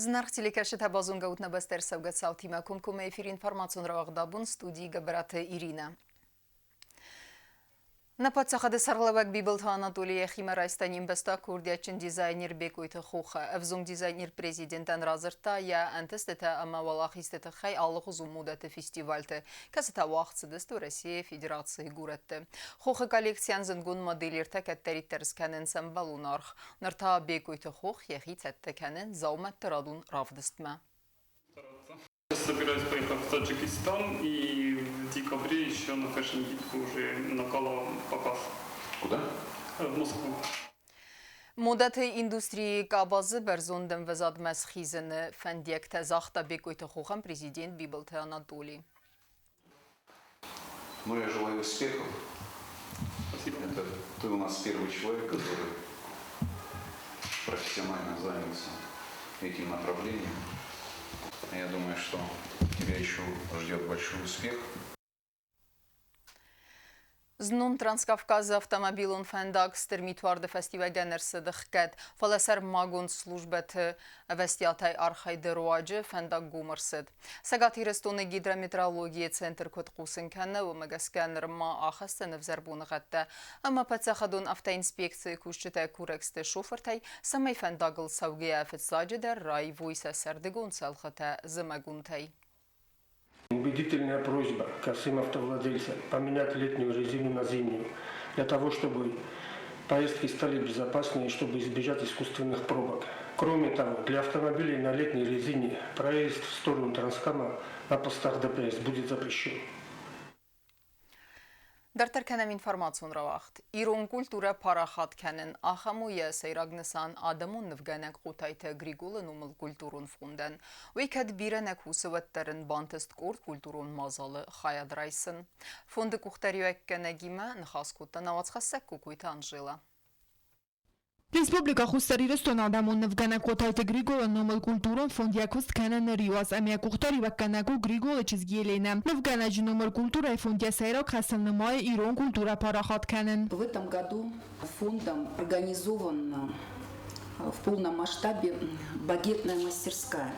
Зынаргъ телекӕсджытӕ, базонгӕ ут нӕ бӕстӕ ӕрцӕугӕ цаутимӕ комкоммӕ эфир информацион рауагъд абон студийы Гӕбӕраты Иринӕ. Нӕ паддзахады сӕргълӕууӕг Бибылты Анатоли йӕхимӕ райста не мбӕстаг курдиатджын дизайнер Бекъойты Хохы. Ӕвзонг дизайнер президентӕн радзырдта йӕ ӕнтыстытӕ ӕмӕ уӕлахизты тыххӕй алыгъуызон модӕты фестивальты, кӕцытӕ уагъд цыдысты Уӕрӕсейы Федерацийы горӕтты. Хохы коллекцийӕн зындгонд модельертӕ кӕддӕриддӕр скӕнынц ӕмбӕлон аргъ. Ныр та Бекъойты Хох йӕхи цӕттӕ кӕны дзаумӕтты радон равдыстмӕ. Собираюсь поехать в Таджикистан и в декабре еще на Fashion Week уже на гала-показ. Куда? В Москву. Модӕты индустрийы къабазы бӕрзонд ӕмвӕзадмӕ схизыны фӕндиӕгтӕ загъта Бекъойты Хохӕн президент Бибылты Анатоли. Ну, я желаю успехов. Спасибо. Это ты у нас первый человек, который профессионально занялся этим направлением. Я думаю, что тебя еще ждет большой успех. Знон Транскавказы автомобилон фӕндаг стыр митуарды фӕстиуӕгӕн ӕрцыд ӕхгӕд, фӕлӕ сӕрмагонд службӕты ӕвӕстиатӕй архайды руаджы фӕндаг гом ӕрцыд. Цӕгат Ирыстоны гидрометеорологийы центр куыд хъусын кӕны, уымӕ гӕсгӕ нырма ахӕсдзӕн ӕвзӕр боныгъӕдтӕ ӕмӕ паддзахадон автоинспекцийы кусджытӕ курӕг сты шофыртӕй, цӕмӕй фӕндагыл цӕугӕйӕ фыццаджыдӕр раивой сӕ сӕрдыгон цӕлхытӕ зымӕгонтӕй. Убедительная просьба ко всем автовладельцам поменять летнюю резину на зимнюю, для того, чтобы поездки стали безопаснее и чтобы избежать искусственных пробок. Кроме того, для автомобилей на летней резине проезд в сторону Транскама на постах ДПС будет запрещен. Дарддӕр кӕнӕм информацион рауагъд. Ирон культурӕ парахат кӕнын ахӕм у йӕ сӕйраг нысан адӕмон нывгӕнӕг Хъотайты Григолы номыл культурон фондӕн. Уый кӕд бирӕ нӕ кусы, уӕддӕр ын бантыст къорд культурон мадзалы хайад райсын. Фонды къухдариуӕггӕнӕгимӕ ныхас кодта науӕдзхӕссӕг Кокойты Анжела. Республикӕ Хуссар Ирыстоны адӕмон нывгӕнӕг Хъотайты Григолы номыл культурон фонд йӕ куыст кӕны ныр ӕмӕ йӕ къухдариуӕггӕнӕг у Григолы чызг Еленӕ. Нывгӕнӕджы номыл культурӕйы фонд йӕ сӕйраг хӕсыл нымайы ирон культурӕ парахат кӕнын. В этом году фондом организована в полном масштабе багетная мастерская.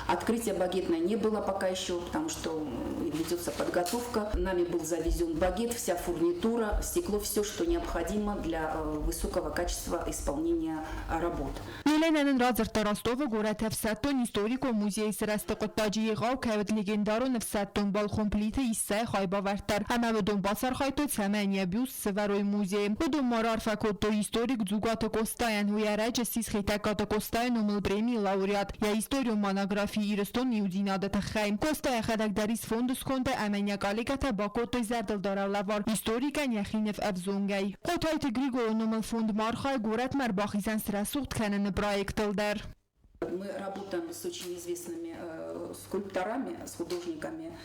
Открытия багетной не было пока еще, потому что ведется подготовка. Нами был завезен багет, вся фурнитура, стекло, все, что необходимо для высокого качества исполнения работ. Еленӕ нын радзырдта Ростовы горӕты ӕфсӕддон историкон музейы сырӕзты хъуыддаджы егъау кӕй уыд легендарон ӕфсӕддон балхон Плиты Иссӕйы хайбавӕрд дӕр ӕмӕ уыдон бацархайдтой, цӕмӕй йӕ бюст сӕвӕрой музейы. Уыдон ма раарфӕ кодтой историк Дзугаты Къостайӕн, уый ӕрӕджы ссис Хетӕгкаты Къостайы номыл премийы лауреат йӕ историон монографи «Ирыстон иудзинады тыххӕй». Къоста йӕхӕдӕг дӕр ис фонды сконды ӕмӕ йӕ коллегӕтӕ бакодтой зӕрдылдарӕн лӕвар историкӕн йӕхи ныв ӕвзонгӕй. Хъотайты Григолы номыл фонд ма архайы горӕтмӕ ӕрбахизӕн срӕсугъд кӕныны проектыл дӕр. Мы работаем с очень известными скульпторами, с художниками,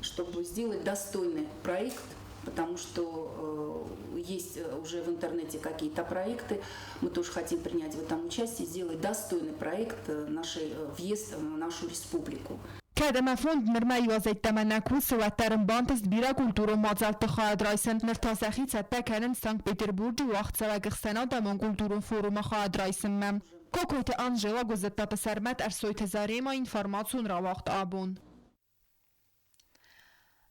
чтобы сделать достойный проект, потому что есть уже в интернете какие-то проекты. Мы тоже хотим принять в этом участие, сделать достойный проект нашей въезд в нашу республику. Кӕд ӕмӕ фонд нырмӕ иу азӕйттӕмӕ нӕ кусы, уӕддӕр ын бантыст бирӕ культурон мадзӕлтты хайад райсын. Ныр та сӕхи цӕттӕ кӕнынц Санкт-Петербурджы уагъдцӕуӕг ӕхсӕнадӕмон культурон форумы хайад райсынмӕ. Кокойты Анжела, Гуыззыттаты Сӕрмӕт, Ӕрсойты Зарема, информацион рауагъд абон.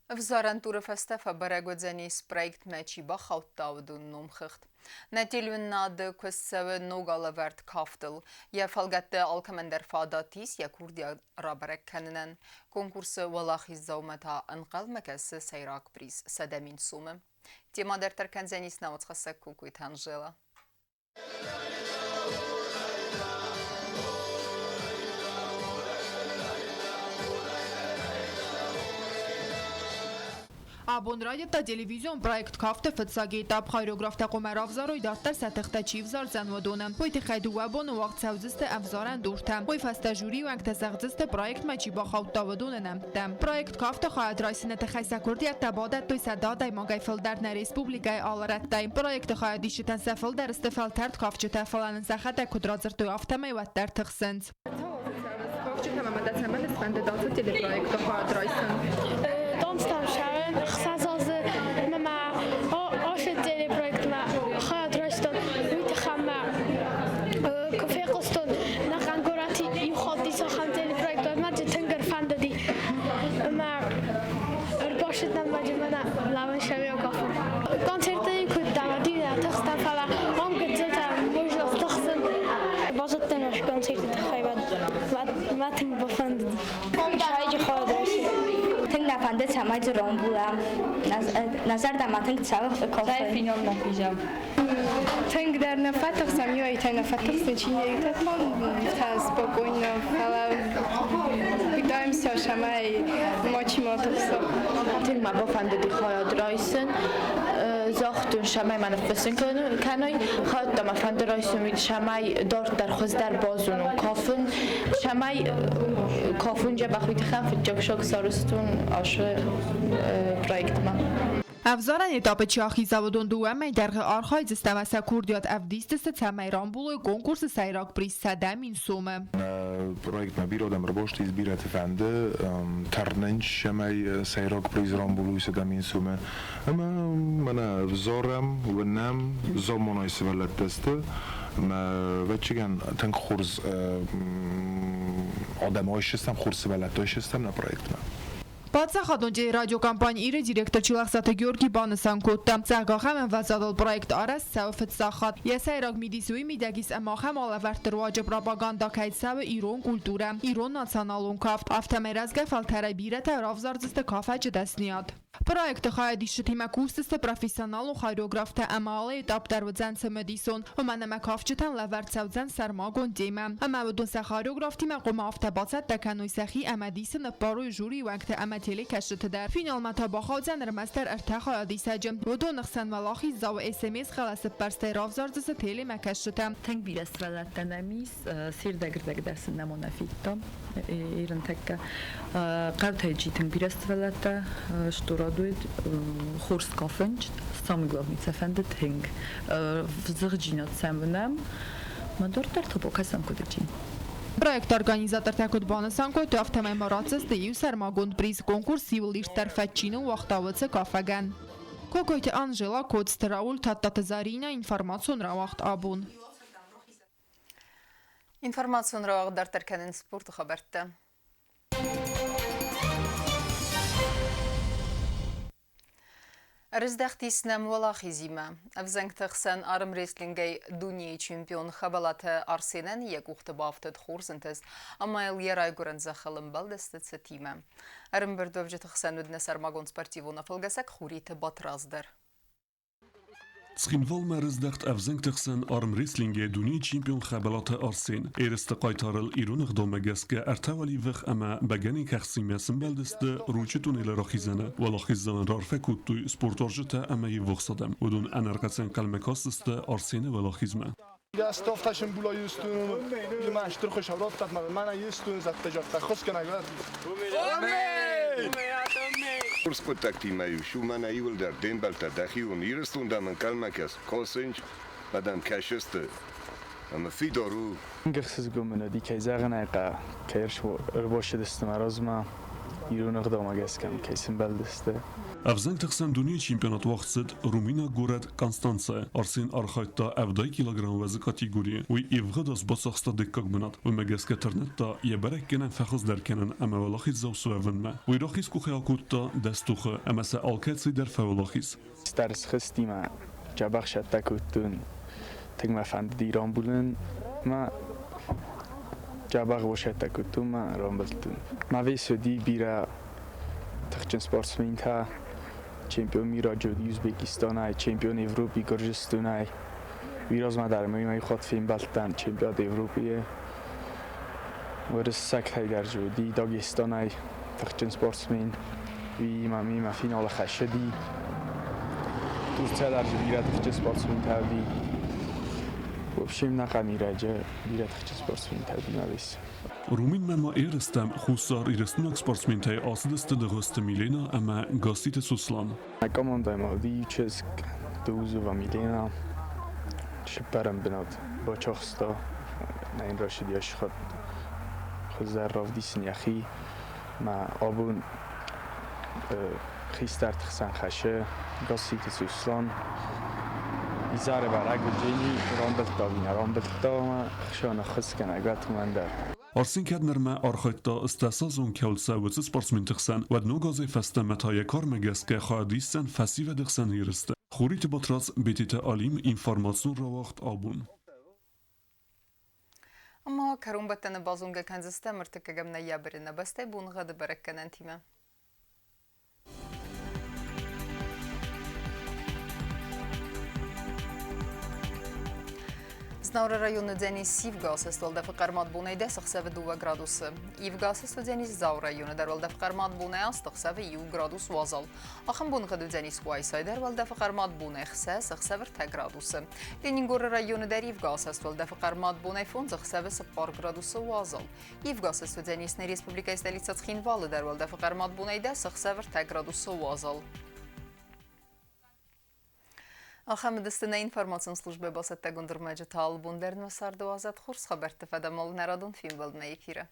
Ӕвзарӕн туры фӕстӕ фӕбӕрӕг уыдзӕнис, проектмӕ чи бахаудта, уыдон номхыгъд. Нӕ телеуынынады куыст цӕуы ног алӕвӕрд кафтыл. Йӕ фӕлгӕтты алкӕмӕн дӕр фадат ис йӕ курдиат рабӕрӕг кӕнынӕн. Конкурсы уӕлахиздзаумӕ та ӕнхъӕлмӕ кӕсы сӕйраг приз 100 000 сомы. Темӕ дарддӕр кӕндзӕнис науӕдзхӕссӕг Кокойты Анжела. Абон райдыдта телевизион проект «Кафты» фыццаг этап. Хореографтӕ хъуамӕ равзарой, дарддӕр сӕ тыхтӕ чи взардзӕн, уыдоны. Уый тыххӕй дыууӕ боны уагъд цӕудзысты ӕвзарӕн дуртӕ. Уый фӕстӕ жюрийы уӕнгтӕ зӕгъдзысты, проектмӕ чи бахаудта, уыдоны нӕмттӕ. Проект «Кафты» хайад райсыны тыххӕй сӕ куырдиӕттӕ бадӕттой сӕдӕ адӕймагӕй фылдӕр нӕ республикӕйы алы рӕттӕй. Проекты хайадисджытӕн сӕ фылдӕр сты фӕлтӕрд кафджытӕ, фӕлӕ нын сӕхӕдӕг куыд радзырдтой, афтӕмӕй уӕддӕр тыхсынц. Кафджытӕм ӕмӕ дӕ цӕмӕн сфӕндыд ацы телепроекты хайад райсын? Донстам сӕрын ӕхсӕз азы ӕмӕ ма ацы телепроектмӕ хайад райстон, уый тыххӕй мӕ куы фехъуыстон, нӕхъӕн горӕты иу хатт Концерты тыххӕй мӕ тынг бафӕндыд. Шайджы хайад райсын. Тынг нӕ фӕнды, цӕмӕй дзы рамбулӕм. Нӕ зӕрдӕмӕ тынг цӕуы кофе. Финалмӕ хизӕм. Тынгдӕр нӕ фӕтыхсӕм, иуӕй-иутӕ нӕ фӕтыхсын, чи иутӕ та спокойно, фӕлӕ пытаемся, цӕмӕй мачи ма тыхса. Тынг мӕ бафӕндыди хайад райсын. Загътон, цӕмӕй мӕ ныффыссын кӕной. Хайад мӕ фӕнды райсын, цӕмӕй дарддӕр хуыздӕр базонон кафын, цӕмӕй кафын дзӕбӕх уый тыххӕн фыццаг шаг сарӕзтон ацы проектмӕ. Ӕвзарӕн этапы чи ахиза, уыдон дыууӕ мӕй дӕргъы архайдзысты ӕмӕ сӕ курдиат ӕвдисдзысты, цӕмӕй рамбулой конкурсы сӕйраг приз 100 000 сомы. Проектмӕ бирӕ адӕм ӕрбасти, бирӕты фӕнды тӕрнынч, цӕмӕй сӕйраг приз рамбулой 100 000 сомы. Ӕмӕ мӕнӕ ӕвзарӕм, уынӕм, замманай сывӕллӕттӕ сты. Ӕмӕ ӕвӕццӕгӕн тынг хорз адӕм айсыстӕм, хорз сывӕллӕттӕ айсыстӕм нӕ проектмӕ. Паддзахадон телерадиокомпани Ир-ы директор Чилӕхсаты Георгий банысан кодта, зӕгъгӕ, ахӕм ӕмвӕзадыл проект арӕзт цӕуы фыццаг хатт. Йӕ сӕйраг мидис уый мидӕг ис, ӕмӕ ахӕм алӕвӕрдты руаджы пропагандӕ кӕй цӕуы ирон культурӕ, ирон националон кафт, афтӕмӕй рӕзгӕ фӕлтӕрӕй бирӕтӕ равзардзысты кафӕджы дӕсныйад. Проекты хайадисджытимӕ кусдзысты профессионалон хореографтӕ ӕмӕ алы этап дӕр уыдзӕн цымыдисон, уымӕн ӕмӕ кафджытӕн лӕвӕрд цӕудзӕн сӕрмагонд темӕ. Ӕмӕ уыдон сӕ хореографтимӕ хъуамӕ афтӕ бацӕттӕ кӕной сӕхи ӕмӕ дисы ныппарой жюрийы уӕнгтӕ ӕмӕ телекӕсджыты дӕр. Финалмӕ та бахаудзӕн ӕрмӕстдӕр ӕртӕ хайадисӕджы. Уыдоны хсӕн уӕлахиздзауы СМС-хъӕлӕсыппӕрстӕй равзардзысты телемӕкӕсджытӕ. Тынг бирӕ сывӕллӕттӕ нӕм ис, се рдӕгырдӕг дӕр сын нӕм уынаффиттӕ ерынтӕккӕ. Хъӕутӕй чи тынг бирӕ сывӕллӕттӕ, что радует, хорз кафынч, самый главный сӕ фӕнды тынг. Зыгъджинад сӕм уынӕм, ма дарддӕр та бакӕсӕм куыд чи. Проекты организатортӕ куыд банысан кодтой, афтӕмӕй ма ратдзысты иу сӕрмагонд приз конкурс иуыл ирддӕр фӕд чи ныууагъта, уыцы кафӕгӕн. Кокойты Анжела, Коцты Рауль, Тадтаты Заринӕ, информацион рауагъд абон. Информацион рауагъд дарддӕр кӕнынц спорты хабӕрттӕ. Ӕрыздӕхтис нӕм уӕлахизимӕ. Ӕвзӕнгты хсӕн армрестлингӕй дунейы чемпион Хӕбӕлаты Арсенӕн йӕ къухты бафтыд хорз ӕнтыст ӕмӕ йыл йӕ райгуырӕн зӕххыл ӕмбӕлдысты цытимӕ. Ӕрӕмбырдуӕвджыты хсӕн уыд нӕ сӕрмагонд спортивон афӕлгӕсӕг Хуриты Батрадз дӕр. Цхинвалмӕ рыздӕхт ӕвзӕнгты хсӕн армрестлингӕй дунейы чемпион Хӕбӕлаты Арсен. Ерысты хъайтарыл ирон ӕгъдаумӕ гӕсгӕ ӕртӕ уӕливых ӕмӕ бӕгӕныйы кӕхцимӕ сымбӕлдысты Ручъы туннелы рахизӕны. Уӕлахиздзауӕн раарфӕ кодтой спортуарзджытӕ ӕмӕ ивгъуыд адӕм. Уыдон ӕнӕрхъӕцӕй ӕнхъӕлмӕ кастысты Арсены уӕлахизмӕ. Хорз хъуыддӕгтимӕ-иу су мӕнӕ иуылдӕр де мбӕлттӕ дӕхион Ирыстон дӕм ӕнхъӕлмӕ кӕсынц, ӕмӕ дӕм кӕсысты, ӕмӕ фидар у. Ӕхсызгон мын уыди, кӕй зӕгъын ӕй хъӕуы, кӕй ӕрбацыдысты мӕ размӕ, ирон ӕгъдаумӕ гӕсгӕ кӕй сӕмбӕлдысты. Ӕвзӕнгты хсӕн дунейы чемпионат уагъд цыд румынаг горӕт Констанцӕйы. Арсен архайдта 70 килограмм уӕзы категорийы. Уый ивгъуыд аз бацахста дыккаг бынат. Уымӕ гӕсгӕ тырныдта йӕ бӕрӕггӕнӕн фӕхуыздӕр кӕнын ӕмӕ уӕлахиздзау суӕвынмӕ. Уый рахиз къухӕй акодта дӕс тохы ӕмӕ сӕ алкӕцыйы дӕр фӕуӕлахиз. Стӕр схызти мӕ дзӕбӕх цӕттӕ кодтон. Тынг мӕ фӕндыди рамбулын мӕ дзӕбӕх бацӕттӕ кодтон мӕ рамбылдтон. Мӕ вес уыди бирӕ тыхджын спортсментӕ, чемпион мира уыди Узбекистанӕй, чемпион Европи Гуырдзыстонӕй. Уый размӕ дӕр ма иу хатт фембӕлдтӕн чемпионат Европӕйы. Уырыссӕгтӕй дӕр дзы уыди Дагестанӕй тыхджын спортсмен. Уыимӕ мемӕ финалы хӕссыди. Турцийӕ дӕр дзы бирӕ тыхджын спортсментӕ уыди. В общем, нӕхъӕн ирӕджы бирӕ тыхджын спортсментӕ уыди мӕ вес. Румынмӕ ма ерыстӕм Хуссар Ирыстонаг спортсментӕй ацыдысты Дыгъуызты Милена ӕмӕ Гасситы Сослан. Нӕ командӕмӕ уыди иу чызг, Дыгъуызова Милена, цыппӕрӕм бынат бацахста. Нӕ йын рацыди хатт хуыздӕр равдисын йӕхи. Мӕ абон хистӕрты хсӕн хӕссы Гасситы Сослан. Изӕры бӕрӕг уыдзӕни, рамбылдта ӕви нӕ рамбылдта ӕмӕ хсӕн ӕххуысгӕнӕг уӕд уымӕн дӕр. Арсен кӕд нырмӕ архайдта стӕсазон кӕуыл цӕуы, уыцы спортсменты хсӕн, уӕд ног азӕй фӕстӕмӕ та йӕ кармӕ гӕсгӕ хайад исдзӕн фӕсивӕды хсӕн ерысты. Хуриты Батрадз, Бететы Алим, информацион рауагъд абон. Ӕмӕ кӕронбӕттӕны базонгӕ кӕндзыстӕм ӕртыккӕгӕм ноябры нӕ бӕстӕйы боныгъӕды бӕрӕггӕнӕнтимӕ. Знауыры районы уыдзӕнис ивгӕ асӕст уӕлдӕфы хъӕрмад бонӕй 10 ӕхсӕвы 2 градусы. Ивгӕ асӕст уыдзӕнис Дзауы районы дӕр уӕлдӕфы хъӕрмад бонӕй 8 ӕхсӕвы 1 градус уазал. Ахӕм боныгъӕд уыдзӕнис Къуайсайы дӕр уӕлдӕфы хъӕрмад бонӕй 6 ӕхсӕвы 3 градусы. Ленингоры районы дӕр ивгӕ асӕст уӕлдӕфы хъӕрмад бонӕй 5 ӕхсӕвы 4 градусы уазал. Ивгӕ асӕст уыдзӕнис нӕ республикӕйы столицӕ Цхинвалы дӕр уӕлдӕфы хъӕрмад бонӕй 10 ӕхсӕвы 3 градусы уазал. Ахӕм уыдысты нӕ информацион службӕ бацӕттӕгонд ӕрмӕджытӕ. Алыбон дӕр нӕ царды уадзӕд хорз хабӕртты фӕдӕмыл нӕ радон фембӕлдмӕ эфиры.